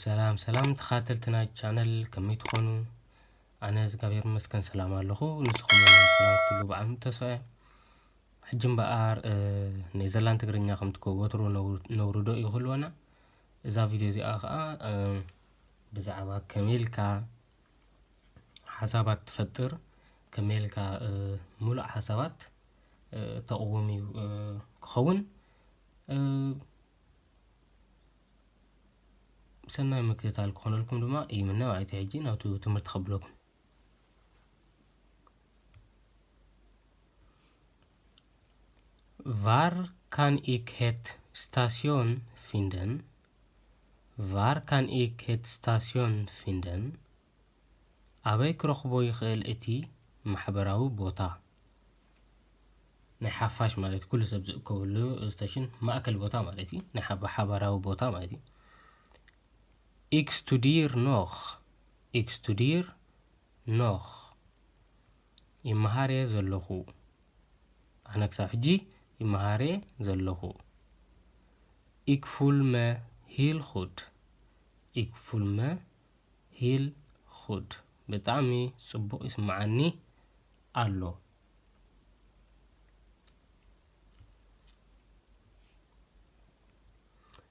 ሰላም ሰላም ተኻተልቲ ናይ ቻነል ከመይ ትኾኑ? ኣነ እግዚኣብሔር ይመስገን ሰላም ኣለኹ። ንስኹም እውን ሰላም ክትህሉ ብዓሚ ተስፋ እየ። ሕጂ እምበኣር፣ እ፣ ኔዘርላንድ ትግርኛ ከምቲ ወትሩ ነውር-፣ ነውርዶ እዩ ክህልወና። እዛ ቪድዮ እዚኣ ኸዓ፣ እ፣ ብዛዕባ ከመይ ኢልካ ሓሳባት ትፈጥር፣ ከመይ ኢልካ፣ እ፣ ሙሉእ ሓሳባት፣ እ፣ ተቕውም እዩ፣ እ፣ ክኸውን። እ፣ ሰናይ ምክትታል ክኾነልኩም ድማ ይምነ ማለት እዩ። ሕጂ ናብቲ ትምህርቲ ከብለኩም። Waar kan ik het station vinden? Waar kan ik het station vinden? ኣበይ ክረኽቦ ይኽእል እቲ ማሕበራዊ ቦታ? ናይ ሓፋሽ ማለት ኩሉ ሰብ ዝእከበሉ ስቴሽን ማእከል ቦታ ማለት እዩ። ናይ ሓባ-፣ ሓባራዊ ቦታ ማለት እዩ። Ik studeer nog. Ik studeer nog. ይመሃር እየ ዘለኹ። ኣነ ክሳብ ሕጂ ይመሃር እየ ዘለኹ። Ik voel me heel goed. Ik voel me heel goed. ብጣዕሚ ጽቡቕ ይስምዓኒ ኣሎ።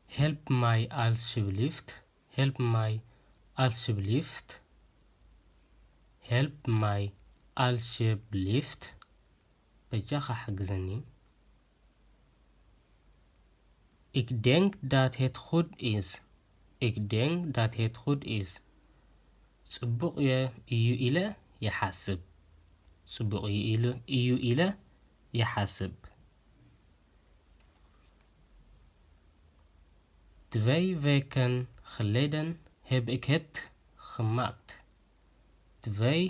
Help mij alsjeblieft. Help mij alsjeblieft. Help mij alsjeblieft. በጃኻ ሓግዘኒ። Ik denk dat het goed is. Ik denk dat het goed is. ጽቡቕ እየ፣ እዩ ኢለ ይሓስብ። ጽቡቕ እዩ ኢለ፣ እዩ ኢለ ይሓስብ። Twee weken geleden heb ik het gemaakt. Twee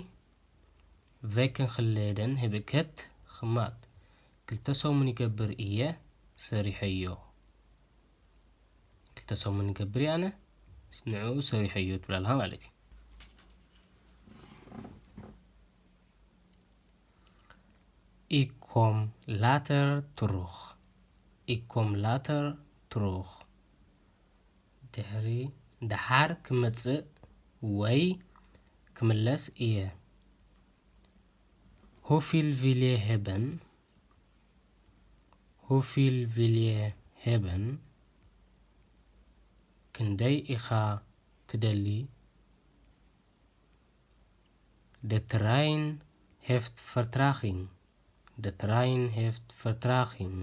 weken geleden heb ik het gemaakt. ክልተ ሰሙን ይገብር እየ ሰሪሐዮ። ክልተ ሰሙን ይገብር እየ ኣነ ንዕኡ ሰሪሐዮ ትብላ ኣለኻ ማለት እዩ። Ik kom later terug. Ik kom later terug. ድሕሪ፣ ደሓር ክመጽእ ወይ ክምለስ እየ። Hoeveel wil je hebben? Hoeveel wil je hebben? ክንደይ ኢኻ ትደሊ? De trein heeft vertraging. De trein heeft vertraging.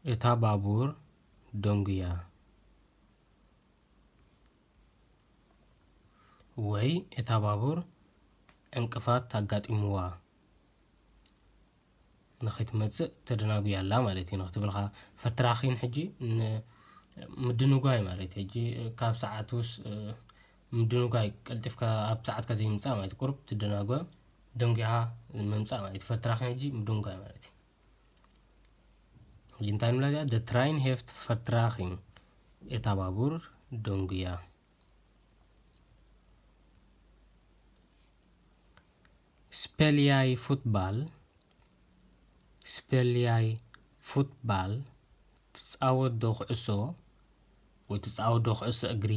እታ ባቡር ደንጉያ። ወይ እታ ባቡር ዕንቅፋት ኣጋጢምዋ። ንኸይትመጽእ ተደናጉያ ኣላ ማለት እዩ። ንኽትብልኻ ፈትራኺን ሕጂ ን-፣ ምድንጓይ ማለት እዩ። ሕጂ ካብ ሰዓት ውስ-፣ ምድንጓይ ቀልጢፍካ ኣብ ሰዓትካ ዘይምጻእ ማለት እዩ። ቁሩብ ትደናጎ ደንጒኻ ምምጻእ ማለት እዩ። ፈትራኺን ሕጂ ምድንጓይ ማለት እዩ። ሕጂ እንታይ ንብላ እዚኣ? The trein heeft vertraging። እታ ባቡር ደንጉያ። Speel jij voetbal? Speel jij voetbal? ትጻወት ዶ ኩዕሶ? ወይ ትጻወት ዶ ኩዕሶ እግሪ?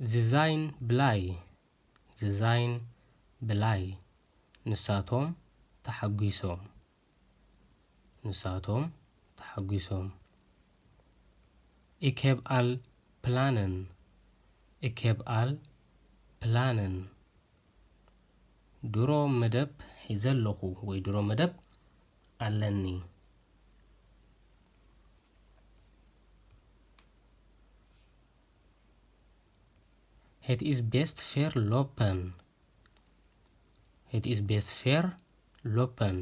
Ze zijn blij. Ze zijn blij. ንሳቶም ተሓጒሶም። ንሳቶም ተሓጒሶም። Ik heb al plannen. Ik heb al plannen. ድሮ መደብ ሒዘ ኣለኹ ወይ ድሮ መደብ ኣለኒ። Het is best ver lopen. Het is best ver lopen.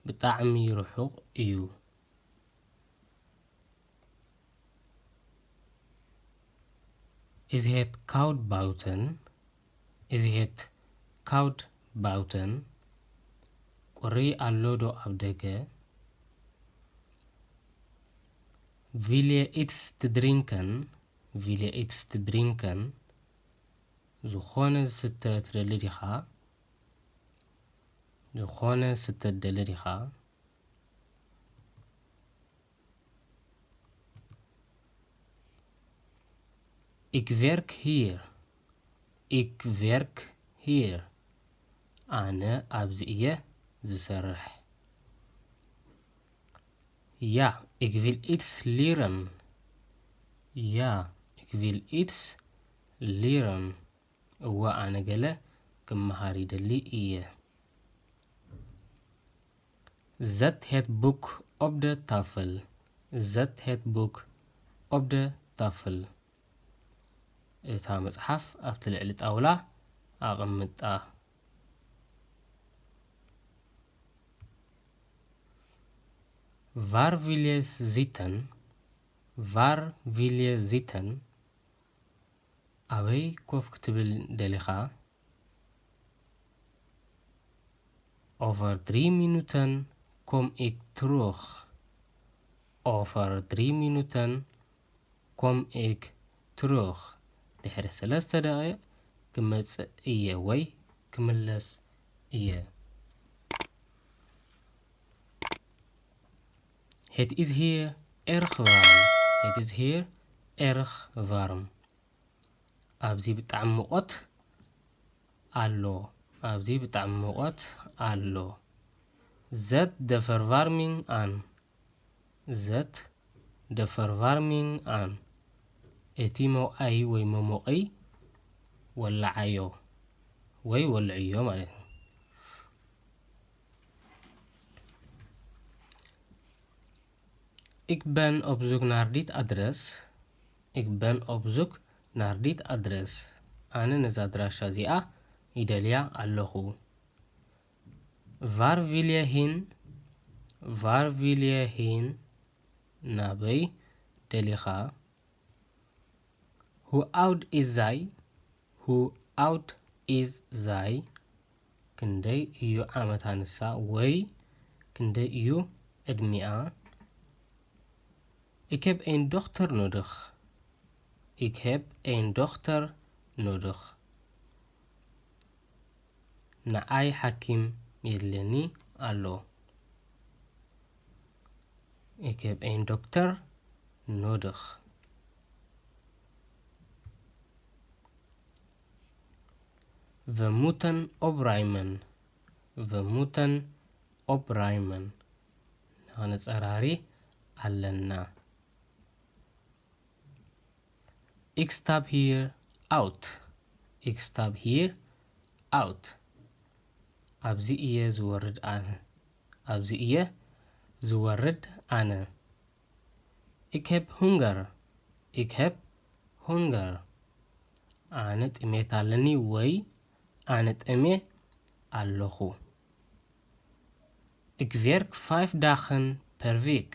ብጣዕሚ ርሑቕ እዩ። Is het koud buiten? Is het koud buiten? ቁሪ ኣሎ ዶ ኣብ ደገ? Wil je iets te drinken? Wil je iets te drinken? ዝኾነ ዝስተ ትደሊ ዲኻ? ዝኾነ ዝስተ ትደሊ ዲኻ? Ik werk hier. Ik werk hier. ኣነ ኣብዚ እየ ዝሰርሕ። Ja, ik wil iets leren. Ja, ik wil iets leren. እወ፣ ኣነ ገለ ክመሃር ይደሊ እየ። Zet het boek op de tafel. Zet het boek op de tafel. እታ መጽሓፍ ኣብቲ ልዕሊ ጣውላ ኣቐምጣ። Waar wil je zitten? Waar wil je zitten? ኣበይ ኮፍ ክትብል ደሊኻ? Over drie minuten kom ik terug. Over drie minuten kom ik terug. ድሕሪ ሰለስተ ደቂቕ ክመጽእ እየ ወይ ክምለስ እየ። Het is hier erg warm. Het is hier erg warm. ኣብዚ ብጣዕሚ ሙቐት ኣሎ። ኣብዚ ብጣዕሚ ሙቐት ኣሎ። Zet de verwarming aan. Zet de verwarming aan. እቲ መውዓዪ ወይ መሞቒ ወላዓዮ ወይ ወልዕዮ ማለት እዩ። Ik ben op zoek naar dit adres. Ik ben op zoek naar dit adres. ኣነ ነዛ ኣድራሻ እዚኣ ይደልያ ኣለኹ። Waar wil je heen? Waar wil je heen? ናበይ ደሊኻ? Hoe oud is zij? Hoe oud is zij? ክንደይ እዩ ዓመታ ንሳ ወይ ክንደይ እዩ ዕድሚኣ? Ik heb een dochter nodig. Ik heb een dochter nodig. ንዓይ ሓኪም የድልየኒ ኣሎ። Ik heb een dokter nodig. We moeten opruimen. We moeten opruimen. ንኸነጸራሪ ኣለና። Ik stap hier uit. Ik stap hier uit. ኣብዚ እየ ዝወርድ ኣነ። ኣብዚ እየ ዝወርድ ኣነ። Ik heb honger. Ik heb honger. ኣነ ጥሜት ኣለኒ ወይ ኣነ ጠምየ ኣለኹ። Ik werk vijf dagen per week.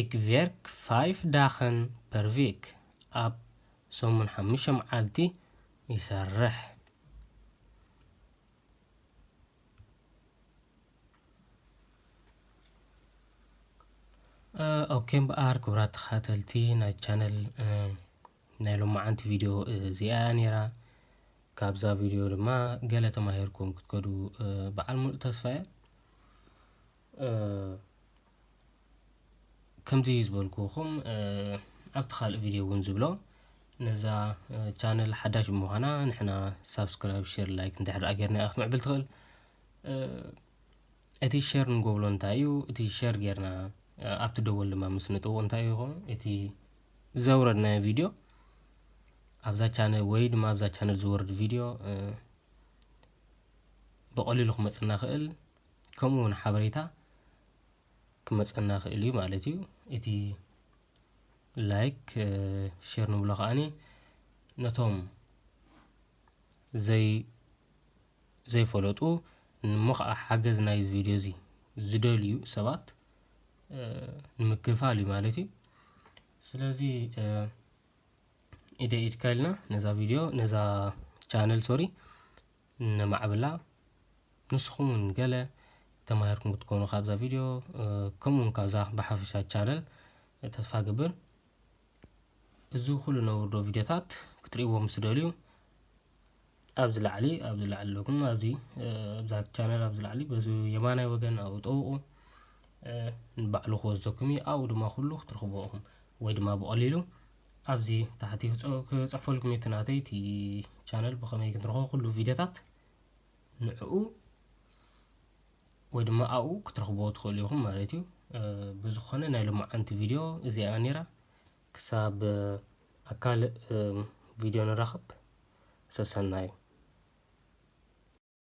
Ik werk vijf dagen per week. ኣብ ሰሙን ሓሙሽተ መዓልቲ ይሰርሕ። ኦኬ፣ እምበኣር ክቡራት ተኸታተልቲ ናይ ቻነል፣ ናይ ሎማዓንቲ ቪድዮ እዚኣ እያ ነይራ። ካብዛ ቪድዮ ድማ ገለ ተማሂርኩም ክትከዱ በዓል ሙሉእ ተስፋ እየ። ከምዚ ዝበልኩኹም ኣብቲ ካልእ ቪድዮ እውን ዝብሎ፣ ነዛ ቻነል ሓዳሽ ብምዃና ንሕና ሳብስክራይብ፣ ሼር፣ ላይክ እንድሕር ደኣ ጌርና እያ ክትምዕብል ትኽእል። እቲ ሸር ንገብሎ እንታይ እዩ? እቲ ሸር ጌርና ኣብቲ ደወል ድማ ምስ ንጥውቕ እንታይ እዩ ይኸውን? እቲ ዘውረድናዮ ቪድዮ ኣብዛ ቻነል ወይ ድማ ኣብዛ ቻነል ዝወርድ ቪድዮ ብቐሊሉ ክመፅና ክእል፣ ከምኡ እውን ሓበሬታ ክመፀና ክእል እዩ ማለት እዩ። እቲ ላይክ፣ ሼር ንብሎ ከዓኒ ነቶም ዘይ ዘይፈለጡ፣ እሞ ከዓ ሓገዝ ናይዚ ቪድዮ እዚ ዝደልዩ ሰባት ንምክፋል እዩ ማለት እዩ። ስለዚ ኢደ ኢድካ ኢልና ነዛ ቪድዮ፣ ነዛ ቻነል ሶሪ፣ ነማዕብላ። ንስኹም እውን ገለ ተማሂርኩም ክትኮኑ ካብዛ ቪድዮ፣ ከምኡ እውን ካብዛ ብሓፈሻ ቻነል ተስፋ ገብር። እዚ ኩሉ ነውርዶ ቪድዮታት ክትርእይዎ ምስ ትደልዩ ኣብዚ ላዕሊ፣ ኣብዚ ላዕሊ ኣለኩም፣ ኣብዚ ኣብዛ ቻነል ኣብዚ ላዕሊ በዚ የማናይ ወገን ኣብኡ ጠውቑ። ንባዕሉ ክወስደኩም እዩ፣ ኣብኡ ድማ ኩሉ ክትረኽብዎ ኢኹም። ወይ ድማ ብቐሊሉ ኣብዚ ታሕቲ ክጽ- ክጽሕፈልኩም እየ። እቲ ናተይ እቲ ቻነል ብኸመይ ክንረኽቦ ኩሉ ቪድዮታት ንዕኡ ወይ ድማ ኣብኡ ክትረኽብዎ ትኽእሉ ኢኹም ማለት እዩ። እ፣ ብዝኾነ ናይ ሎማዓንቲ ቪድዮ እዚኣ ነይራ። ክሳብ፣ እ፣ ኣብ ካልእ፣ እ፣ ቪድዮ ንራኸብ። ሰሰናዩ።